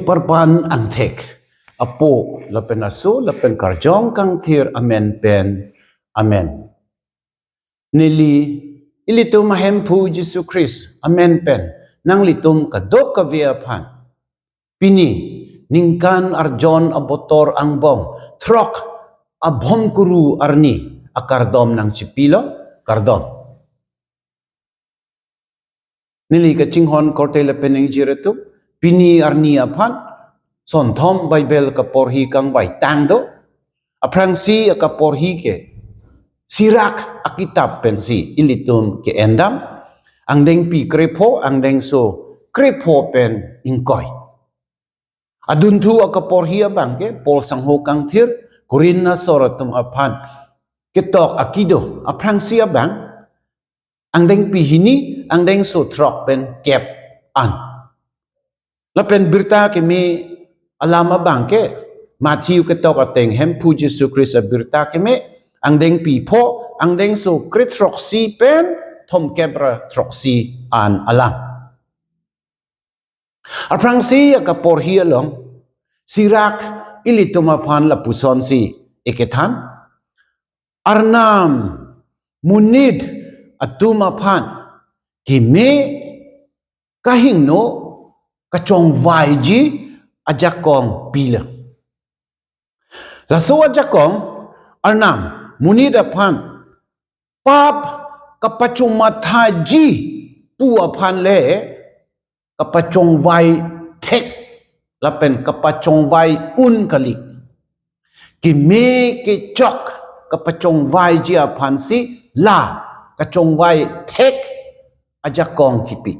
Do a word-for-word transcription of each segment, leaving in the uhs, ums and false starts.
Perpan angthek, Apo lapen Aso lapen Karjong Kangthir amen pen. Amen. Neli ilitum aHemphu Jisu Khristo amen pen nanglitum kadokave aphan pini ningkan arjon abotor angbong throk abhomkuru arni akardom nangchipilo, kardom. Neli kachinghon korte lapen ingjir atum, pini arni aphan sonthom Bible kaporhi kangvai tang do. Aphrangsi akaporhi ke Sirak akitap pensi ilitum ke-endam, angdengpi krepho, angdengso krepho pen ingkoi. Adunthu akaporhi abang ke Paul Sangho Kangthir Korinth asor atum aphan ketok akido, aphrangsi abang angdengpi hini, angdengso throk pen kep an. Lapen birta keme alam abang ke Matthew ketok ateng Hemphu Jisu Khristo abirta keme, angdengpi pho, angdengso krethroksi pen thomkep ra throksi an alam. Aphrangsi akaporhi along Sirak ilitum aphan lapusonsi ekethan, Arnam monit atum aphan keme, kahingno, kachongvaiji ajakong pilo. Laso ajakong Arnam monit aphan pap kapachomathaji pu aphan le kapachongvai thek lapen kapachongvai un kali. Keme kechok kapachongvaiji aphansi la kachongvai thek ajakong kipi.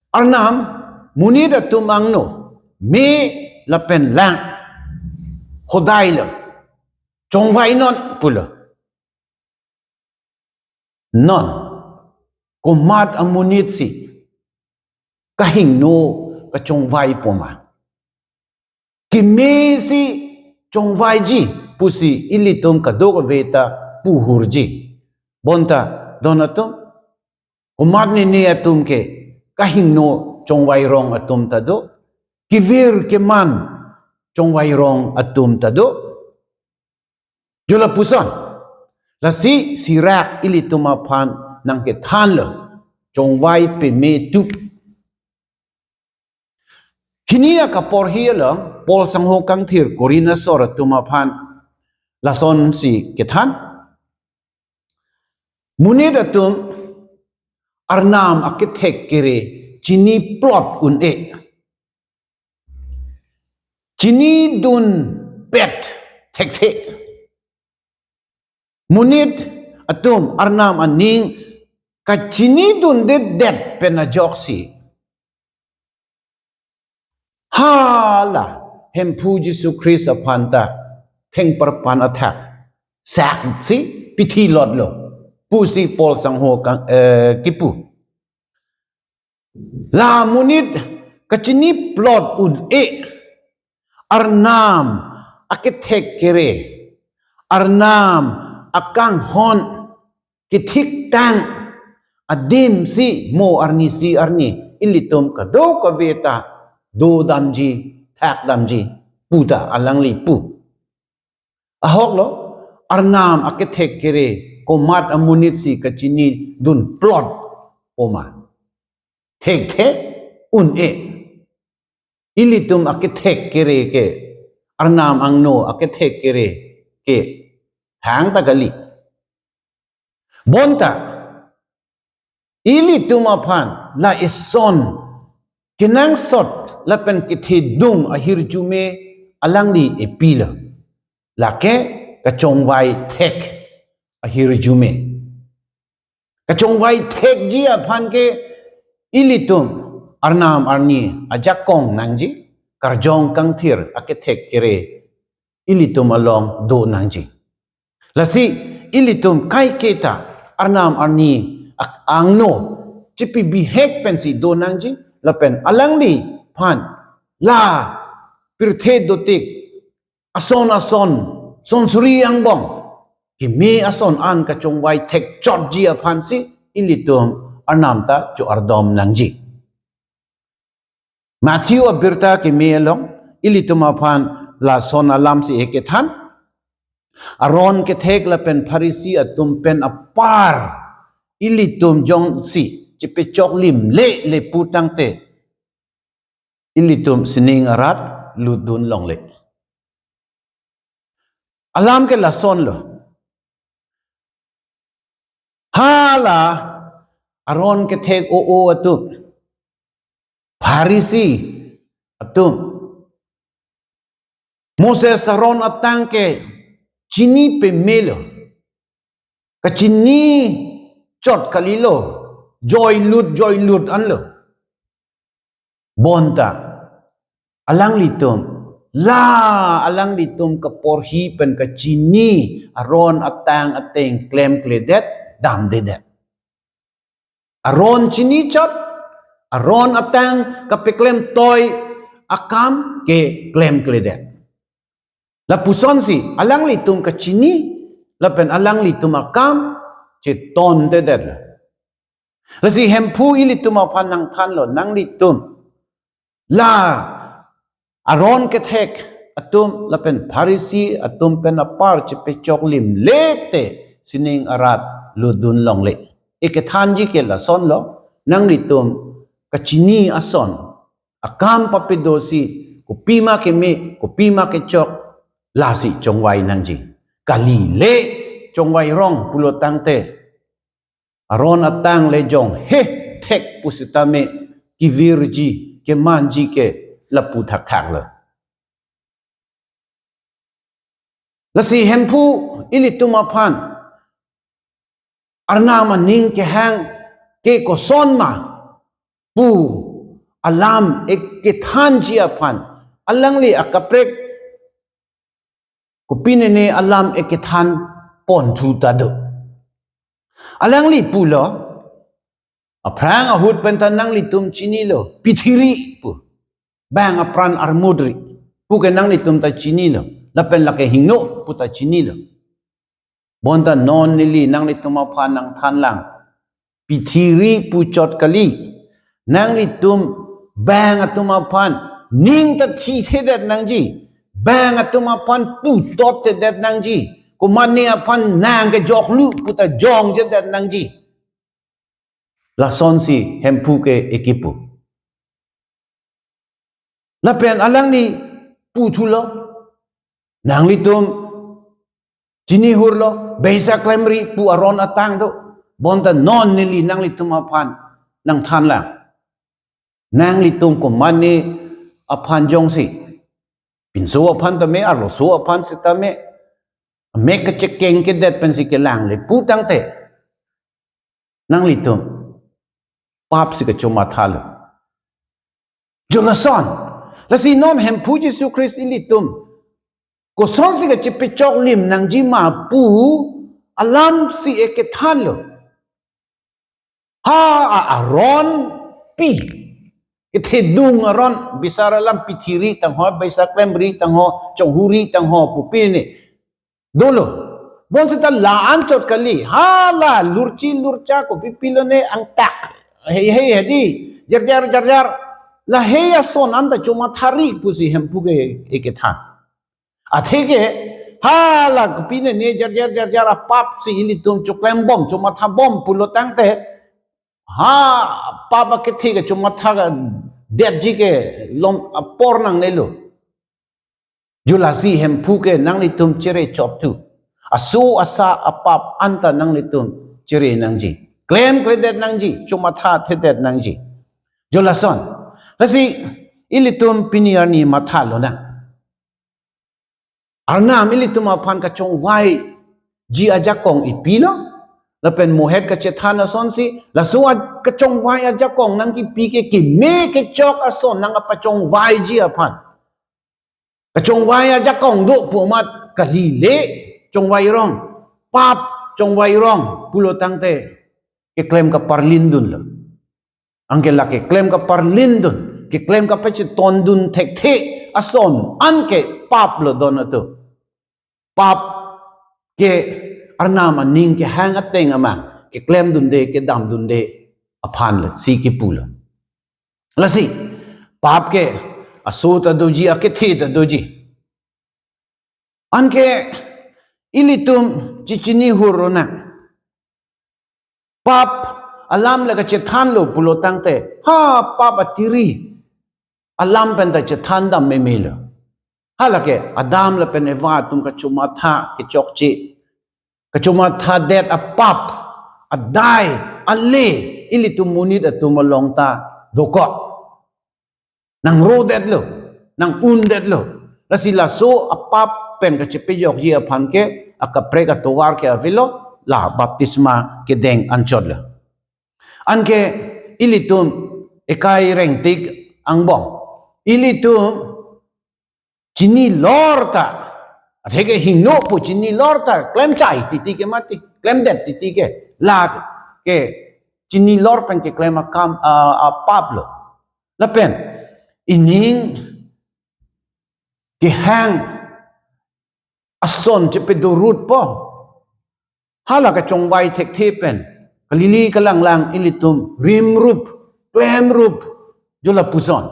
Arnam monit atum angno me lapen lang hodai lo, chongvainon pulo. Non komat amonitsi kahingno kachongvaipo ma? Kemesi chongvaiji pusi ilitum kadokave ta puhurji. Bonta don atum, komatne ne atum ke kahingno chongvairong atum ta do, kevir keman chongvairong atum ta do. Jo lapuson, lasi Sirak ilitum aphan nangkethanlo, chongvai peme tup. Hini akaporhi along Paul Sangho Kangthir Korinth asor atum aphan lasonsi kethan, monit atum Arnam akethek kere chiniplot un-e, chinidunpet thekthe. Monit atum Arnam aning kachinidundedet pen ajoksi, hala Hemphu Jisu Khristo aphan ta thengparpan athak saksi pithilotlo pusi Paul Sangho Kang, eh, kipu. La monit kachiniplot un-e, Arnam akethek kere, Arnam akanghon kethiktang adimsi mo arnisi arni ilitum kadokave ta dodamji, thakdamji puta alangli pu. Ahoklo, Arnam akethek kere komat amonitsi kachinidunplotpo ma? Thekthe un-e. Ilitum akethek kere ke, Arnam angno akethek kere ke thangta kali. Bonta ilitum aphan la eson kenangsot lapen kethedung ahirjume alangli epilo. Lake kachongvai thek ahirjume. Kachongvai thekji aphan ke ilitum Arnam arni ajakong nangji, Karjong Kangthir akethek kere ilitum along do nangji. Lasi ilitum kaiketa Arnam arni ak-, angno chipibihek pensi do nangji, lapen alangliphan la pirthe dotik ason ason, son suri angbong keme ason an kachongvai thekchotji aphansi ilitum Arnam ta cho-ardom nangji. Matthew abirta keme along ilitum aphan lason alam si ekethan. Aron kethek lapen Pharisee atum pen apar ilitum jongsi chepechoklim le le pu tangte ilitum sining arat lutdun longle. Alam ke lasonlo. Hala aron kethek o-o atum, Pharisee atum, Moses aron atang ke chini pemelo, kachini chot kalilo, joilut joilut anlo. Bonta alanglitum, la alanglitum kaporhi pen kachini aron atang ateng klemkledet, damdedet. Aron chini chot, aron atang kapeklem toi akam ke klemkledet. Lapusonsi alanglitum kachini lapen alanglitum akam chetontedet. Lasi Hemphu ilitum aphan nangthanlo, nanglitum la aron kethek atum lapen Pharisee atum pen apar chepechoklim le te sining arat lutdun longle. Ekethanji ke lasonlo, nanglitum kachini ason, akam papedosi, kopima keme, kopima kechok, lasi chongvai nangji. Kali le chongvai rong pulo tangte, aron atang le jong he thek pusitame kevirji, kemanji ke lapu thakthaklo. Lasi Hemphu ilitum aphan Arnam aning kehang ke koson ma pu alam ekethanji aphan alangli akaprek kopinene alam ekethan ponthu ta do. Alangli pulo, aphrang ahut pen ta nanglitum chinilo, pithiri pu, bang apran armut ri pu ke nanglitum ta chinilo, lapen lake hingno pu ta chinilo. Bonta non neli nanglitum aphan nangthanlang, pithiri pu chot kali. Nanglitum bang atum aphan ning ta thithedet nangji, bang atum aphan putot thedet nangji, komatne aphan nang kejoklu pu ta jongjedet nangji. Lasonsi Hemphu ke ekipu. Lapen alangli puthulo, nanglitum chinihurlo, beisa klemri pu aron atang do. Bonta non neli nanglitum aphan nangthanlang, nanglitum komatne aphan jongsi, pinso aphan tame, arloso aphan sitame, amek kachekeng kedet pensi kelang le pu tangte, nanglitum papsi kachomathalo. Jo lason, lasi non Hemphu Jisu Christ ilitum kosonsi kachepechoklim nangji ma pu alamsi ekethanlo. Ha a-, aron pi, kethedung aron, bisar alam pithiri tangho, beisa klemri tangho, chonghuri tangho pu pi ne dolo. Bonsita la-an chot kali, hala lurchi lurcha kopi pilone angtak, hei hei hedi, jarjar jarjar, lahei ason anta chomathari pusi Hemphu ke ekethan. Atheke hala kopinene jarjar jarjar apapsi ilitum choklembom chomathabom pulo tangte, ha pap akethe ke chomatha ka detji ke lom apor nangnelo. Jo lasi Hemphu ke nanglitum chere chopthu. Aso asa apap anta nanglitum chere nangji, klemkledet nangji, chomathathedet nangji. Jo lason, lasi ilitum pini arni mathalonang. Arnam ilitum aphan kachongvaiji ajakong ipilo, lapen mohet kachethan asonsi, laso a-, kachongvai ajakong nangkipi ke keme kechok ason nangkapachongvaiji aphan. Kachongvai ajakong do pu amat kali le chongvai rong, pap chongvai rong pulo tangte keklem kaparlindunlo. Anke la keklem kaparlindun, keklem kapachetondun thekthe ason anke paplo don atum. Pap ke Arnam aning kehang ateng amang keklemdunde, kedamdunde aphan le si kipulo. Lasi Pap ke aso ta doji, akethe ta doji. Anke ilitum chechini hur lonang. Pap alam le kachethanlo pulo tangte, ha pap atiri alam pen ta chethan dam memelo. Halake Adam lapen Eva atum kachomatha kechokche, kachomathadet apap, adai, ale, ilitum monit atum along ta dokok. Nangrodetlo, nang-undetlo. Lasi laso apap pen kachepejokji aphan ke akaprek atovar ke avelo, la baptisma kedeng anchotlo. Anke ilitum ekai rengtik angbong, ilitum chinilor ta, atheke hingno pu chinilor ta, klemchai titi ke mati, klemdet titi ke, la ke chinilor pen keklem akam, a, apaplo. Lapen ining kehang ason chepedorutpo. Hala kachongvai thekthe pen, kalili kalanglang ilitum rimrup, klemrup, jo lapuson.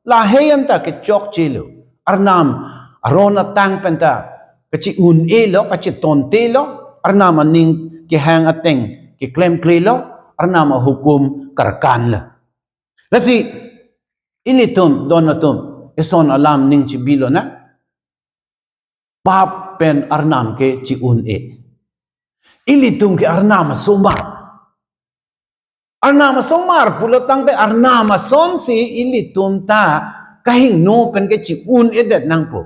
Lahei anta kechokchelo. Arnam aron atang pen ta kachi-un-elo, kachetontelo. Arnam aning kehang ateng keklemklelo. Arnam ahukum karkanlo. Lasi ilitum don atum eson alam ning chibilonang. Pap pen Arnam ke chi-un-e. Ilitum ke Arnam asomar. Arnam asomar pulo tangte Arnam asonsi ilitum ta kahingno pen ke chi-un-edet nangpo.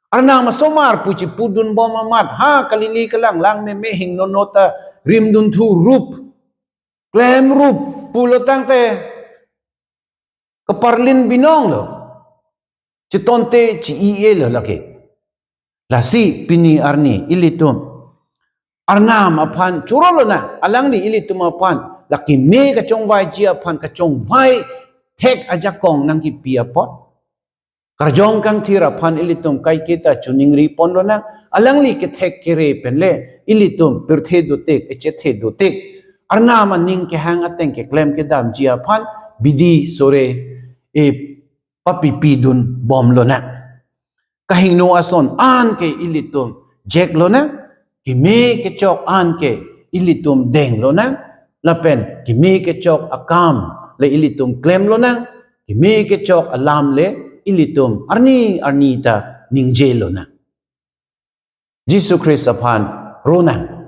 Arnam asomar pu chipudunbom amat, ha kalili kalanglang meme hingnono ta rimdunthurup, klemrup pulo tangte kaparlin binonglo. Chetonte chi-i-elo lake. Lasi pini arni ilitum Arnam aphan chorolonang, alangli ilitum aphan la keme kachongvaiji aphan kachongvai thek ajakong nangkipi apot. Karjong kangthir aphan ilitum kaiketa choningriponlonang, alangli kethek kere penle ilitum pirthe dotik, echethe dotik, Arnam aning kehang ateng keklem kedamji aphan bidi sore e papipidunbomlonang. Kahingno ason an ke ilitum jeklonang, keme kechok an ke ilitum denglonang, lapen keme kechok akam le ilitum klemlonang, keme kechok alam le ilitum arni arni ta ningjelonang. Jisu Khristo aphan ronang.